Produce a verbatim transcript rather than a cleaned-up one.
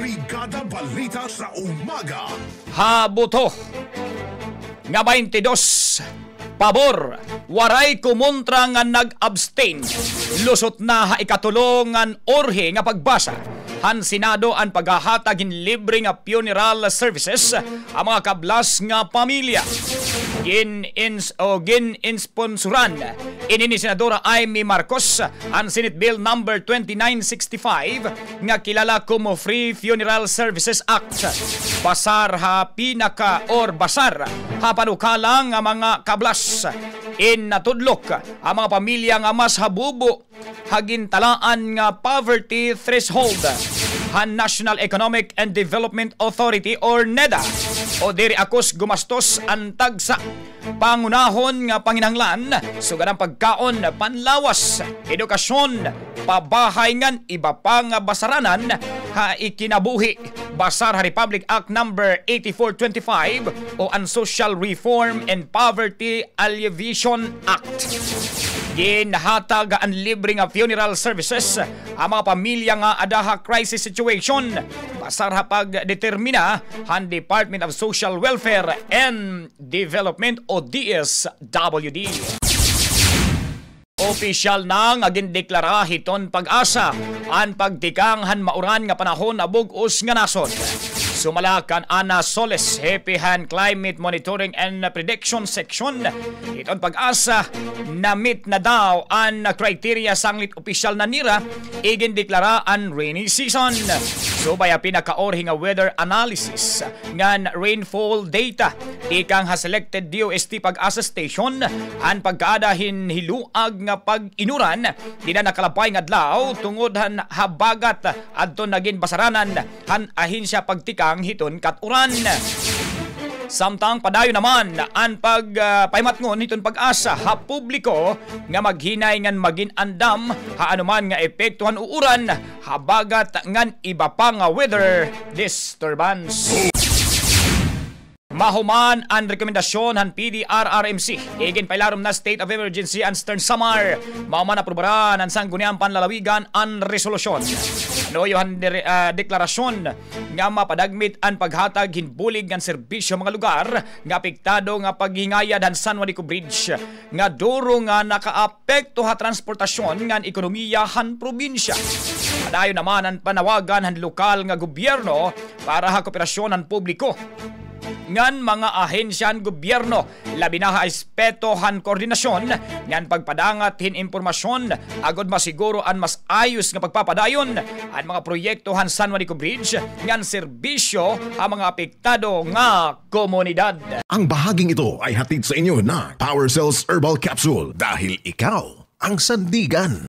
Brigada Balita sa Umaga. Ha boto nga baynte dos pabor, waray kumontra nga nag-abstain. Lusot na ha ikatulo ngan urhi nga pagbasa han Senado an paghahatag hin libre nga funeral services ha mga kablas nga pamilya. Gin-ins-, o gin-insponsoran ini ni Senadora Imee Marcos an Senate Bill number twenty-nine sixty-five nga kilala komo Free Funeral Services Act. Basar ha pinaka or basar ha panukala nga mga kablas, in natudlok an mga pamilya nga mas habubo ha gintalaan nga poverty threshold han National Economic and Development Authority or NEDA, o diri akos gumastos an tagsa pangunahon nga panginahanglan, sugad han pagkaon, panlawas, edukasyon, pabahay ngan iba pa nga basaranan ha ikinabuhi, basar ha Republic Act number eighty-four twenty-five o an Social Reform and Poverty Alleviation Act. Ginhatag an libre nga funeral services ha mga pamilya nga ada ha crisis situation, basar ha pagdetermina han Department of Social Welfare and Development o D S W D. Opisyal na nga gindeklara hiton PAGASA an pagtikang han mauran nga panahon nga bug-os nga nasod. Sumala kan Ana Soles, hepe han Climate Monitoring and Prediction Section hiton PAGASA, na-meet na daw an criteria sanglit opisyal na nira igindeklara an rainy season. Subay ha pinakaurhi nga weather analysis ngan rainfall data tikang ha selected D O S T PAGASA station, an pagkaada hin hiluag nga pag-inuran dida nakalabay nga adlaw tungod han habagat adto nagin basaranan han ahensya pagtikang hiton kat-uran. Samtang padayon naman an pag, ah, pahimatngon hiton PAGASA ha publiko nga maghinay ngan magin andam ha anuman nga epekto han uuran, habagat ngan iba pa nga weather disturbance. Mahuman an rekomendasyon han P D R R M C, iginpailarom na state of emergency an Eastern Samar. Mahuman aprubaran han Sangguniang Panlalawigan an resolusyon. Nuyo han dire-, ah, deklarasyon nga mapadagmit an paghatag hin bulig ngan serbisyo ha mga lugar nga apektado nga paghingayad han San Juanico Bridge nga duro nga nakaapekto ha transportasyon ngan ekonomiya han probinsya. Padayon naman an panawagan han lokal nga gobyerno para ha kooperasyon han publiko ngan mga ahensya han gobyerno, labi na ha aspeto han koordinasyon ngan pagpadangat hin impormasyon agod masiguro an mas ayos nga pagpapadayon an mga proyekto han San Juanico Bridge ngan serbisyo ha mga apektado nga komunidad. Ang bahaging ito ay hatid sa inyo ng Power Cells Herbal Capsule, dahil ikaw ang sandigan.